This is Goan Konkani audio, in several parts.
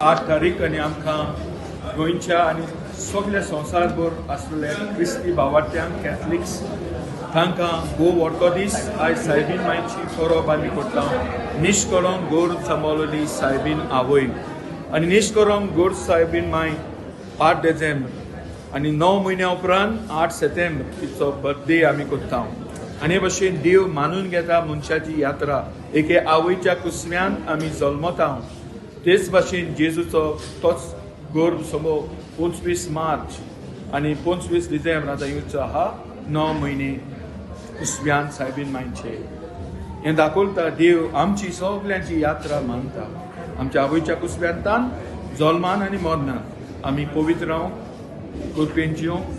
8 तारीख आनी आमकां गोंयच्या आनी सगल्या संवसारभर आसलेल्या क्रिस्ती भावार्थ्यांक, कॅथलिक्स, तांकां भोव व्हडलो दीस. आयज सायबीन मायची परब आमी करता. निश्कळंक गर्भ सांबाळली सायबीन आवय आनी निश्कळंक गर्भ सायबीन माय 8 डिसेंबर आनी 9 म्हयन्या उपरांत 8 सेप्टेंबर तिचो बर्थडे आमी करता. आनी हे भशेन देव मानून घेता मनशाची यात्रा. एके आवयच्या कुसव्यान आमी जल्मता. तेच भाशेन जेजूचो तोच गर्भ समो 25 मार्च आनी 25 डिसेंबर आतां येवचो आहा. 9 म्हयने कुसव्यान सायबीन मायचे. हें दाखोवता देव आमची सगल्यांची यात्रा मानता. आमच्या आवयच्या कुसव्यांतान जल्मान आनी मरणान आमी पवित्र रावंक, कृपेन जिवंक.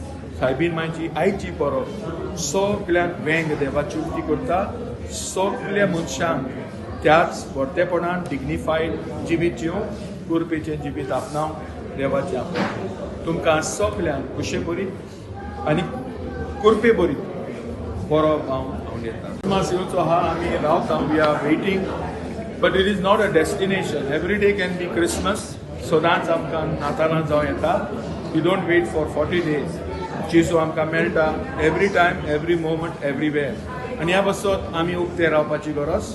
सायबीन मायची आयची परब सगल्यांक वेंग देवाची उक्ती करता. सगल्या मनशांक त्याच व्हडतेपणान डिग्निफायड जिवीत जिवंक, कृपेचें जिवीत आपणावंक देवाचें आपणावंक. तुमकां सगल्यांक खुशे बरीत आनी कृपे बरीत परब हांव आंवडेता. क्रिसमस येवचो आहा, आमी रावता. We are waiting, but it is not a destination. Every day can be Christmas. सदांच आमकां नातालां जावं येता. You don't wait for 40 days. जेजू आमकां मेळटा every time, every moment, everywhere. आनी ह्या पासत आमी उक्ते रावपाची गरज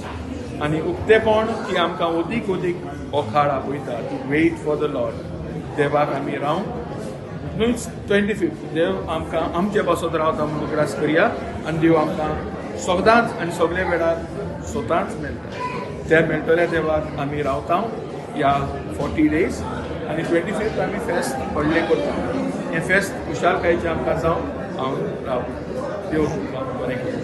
आनी उक्तेपण की आमकां अदीक अदीक ओखाळ आपयता to wait for the Lord. देवाक आमी रावंक न्हय. 25th देव आमकां आमचे पासत रावता म्हणून उगडास करया आनी देव आमकां सदांच आनी सगळे वेळार स्वताच मेळटा. त्या मेळटल्या देवाक आमी रावता ह्या 40 डेज आनी 25th आमी फेस्त व्हडलें करता. हें फेस्त खुशालकायेचें आमकां जावं हांव रावता. देव तुमकां बरें करूं.